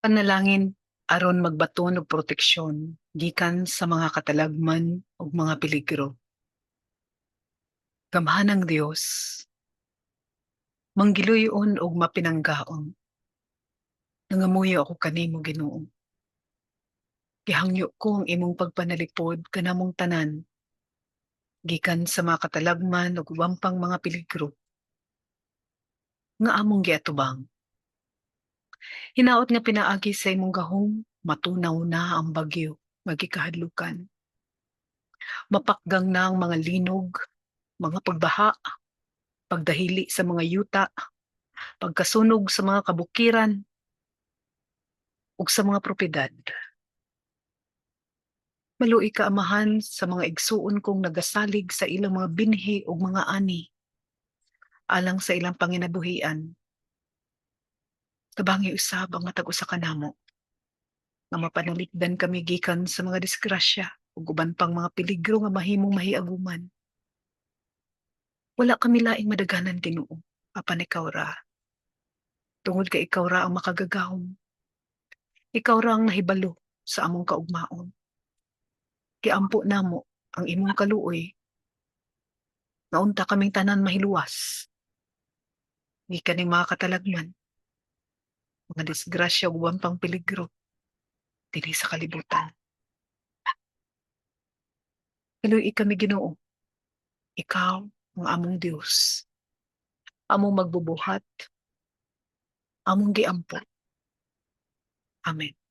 Panalangin aron magbaton og proteksyon gikan sa mga katalagman ug mga peligro. Gamhanang Dios, manggiluyon og mapinanggaon. Nangamuyo ako kanimo, Ginoo. Gihangyo ko ang imong pagpanalipod kanamong tanan gikan sa mga katalagman ug uban pang mga peligro nga among giatubang. Hinaot nga pinaagi sa imong gahom, matunaw na ang bagyo nga gikahadlukan. Mapakgang na ang mga linog, mga pagbaha, pagdahili sa mga yuta, pagkasunog sa mga kabukiran, ug sa mga propiedad. Maluoy ka, Amahan, sa mga igsuon kong nagasalig sa ilang mga binhi ug mga ani alang sa ilang panginabuhian. Tabangi usab ang matag usa kanamo nga mapanalipdan kami gikan sa mga disgrasya ug uban pang mga peligro nga mahimong mahiaguman. Wala kami laing madaganan, Ginoo, apan ikaw ra. Tungod kay ikaw ra ang makagagahom. Ikaw ra ang nahibalo sa among kaugmaon. Giampo namo ang imong kaluoy nga unta kaming tanan mahiluwas gikan ning mga katalagman, mga disgrasya ug uban pang peligro dinhi sa kalibutan. Kaluoyi kami, Ginoo. Ikaw ang among Dios. Among magbubuhat, among giampo. Amen.